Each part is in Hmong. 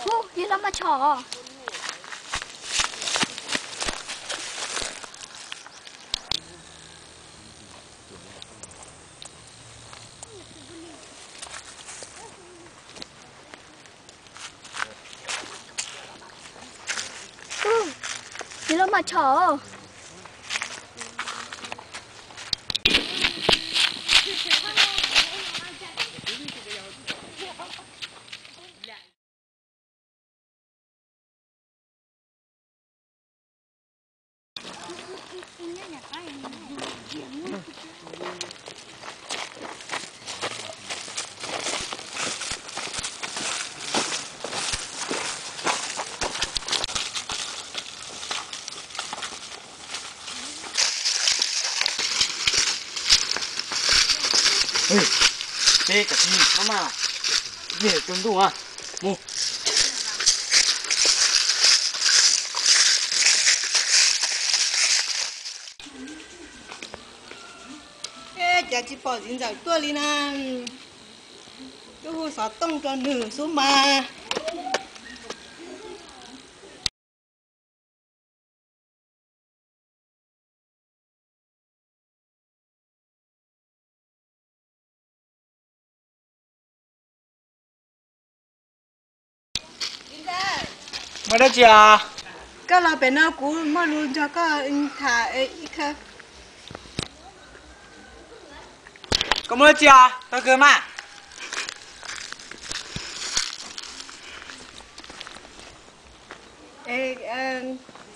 Ub, yog loj mas tshos. Ub, yog loj mas tshos. Peb kav tsij maj maj, yog rau ntuj mus. Cas tsis pom txiv ntxawm tuaj li na? Twb hu xov tooj rau nws xwb mas. Muaj dab tsi os? Koj los pem no kuv muaj lus nrog koj tham ib khawb. Koj muaj dab tsi os? Tau kawg mas.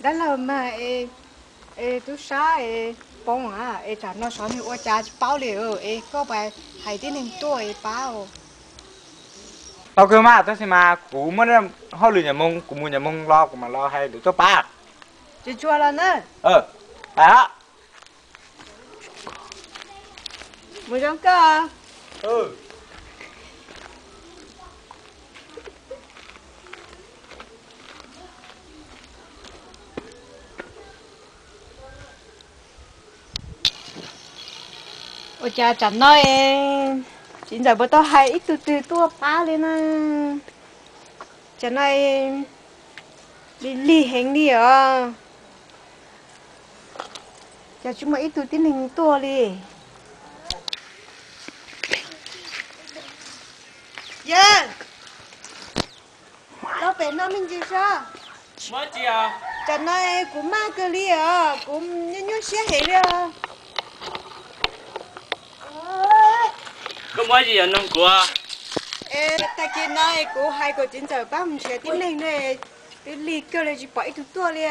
Dab laug mas, es tub sab es poob a, es tsam no sov nws ua cas tsis paub li, es koj pab hais tib neeg tuaj es pab. Tau kawg mas, tab sis mas kuv muaj hauj lwm nyob moo, kuv mus nyob moo los kuv mam los hais lwm tuaj pab. Tsis tshua los na. Mus zoo koj. Ua cas tsam no es txiv ntxawm puas tau hais ib tug twg tuaj pab li na? Tsam no lig lig heev li os. Cas tsis muaj ib tug tib neeg tuaj li. Yawg, los pem no me ntsis saib. Tsam no kuv maj kawg li os, kuv nyuaj nyuaj siab heev li os. Koj muaj dab tsi yuav nug kuv? Tag kis no kuv hais kom txiv ntxawm pab mus nrhiav tib neeg ne, twb lig kawg li tsis pom ib tug tuaj li.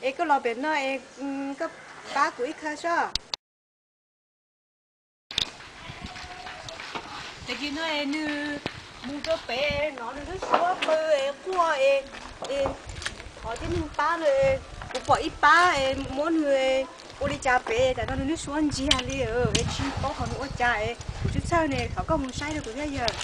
Es koj los pem no es koj pab kuv ib khawb saib. Tag kis no nws mus rau pem no nws lub suab pw es quaj es thov tib neeg pab no, kuv pom ib pab es muab nws ua li cas pem, tam no nws lub suab ntsiag li es tsis paub qhov nws ua cas es kuv tsis txhawj ne, thov koj mus saib rau kuv thiab yawg.